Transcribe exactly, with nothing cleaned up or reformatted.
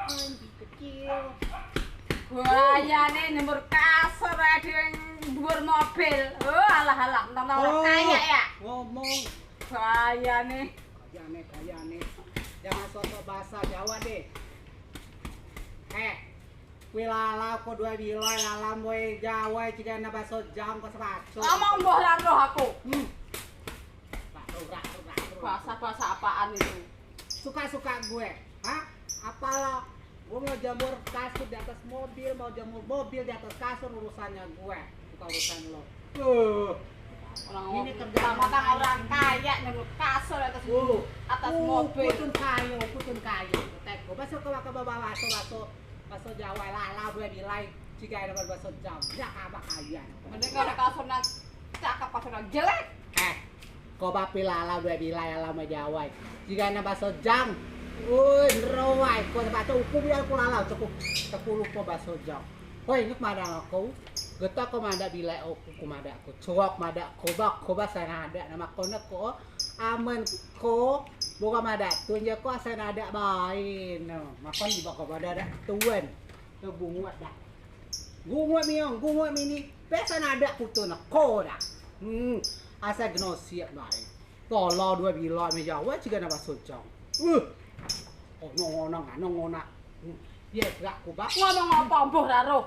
Kecil. Bahayane nyembur kasur, ade yang nyembur mobil. Oh, alah, alah, mentang-mentang orang kaya ya. Ngomong. Bahayane. Bahayane, bahayane. Jangan sosok bahasa Jawa deh. Eh, kui lalau ko due bilai, lalau moi Jawa, cigai ne baso jang ko sepatu. Ngomong boh laroh aku. Hmm. Bahasa-bahasa apaan itu? Suka-suka gue. Hah? Apalah gue mau jemur kasur di atas mobil, mau jemur mobil di atas kasur, urusannya gue, bukan urusan lo. Tuh. Orang ini kerja matang orang kaya nyemur kasur atas uh, atas uh, mobil. Kutun kayu, kutun kayu. Teko baso ke baso baso baso Jawa lalau due bilai. Cigai ne baso jang. Ya kabak kalian. Mending kalau kasur nak cakep, kasur nak jelek. Eh, ko bapi lalau due bilai, lalau moi Jawa. Cigai ne baso jang. Ui, nderoai. Ko baso uku biar ku lalau cukup sepuluh ko baso jang. Hoi, nyuk madeak ko. Geto ko madeak bilai uku, ku madeak ko. Cuak madeak ko bak, ko bak asai nadeak nama ko ne ko. Amen ko boga madeak tun je ko asai nadeak bae ne. Makon di bak ko madeak tun. Te gunguak dah. Gunguak miong, gunguak mini. Pesan ade kute neko dah. Hmm, asai geno siap bae. Tolo due bilai moi Jawa cigai ne baso jang. Uh. Oh, nong onang, nong onang. Hmm. Ye, gerak ku bak. Ngomong apa mbuh raro?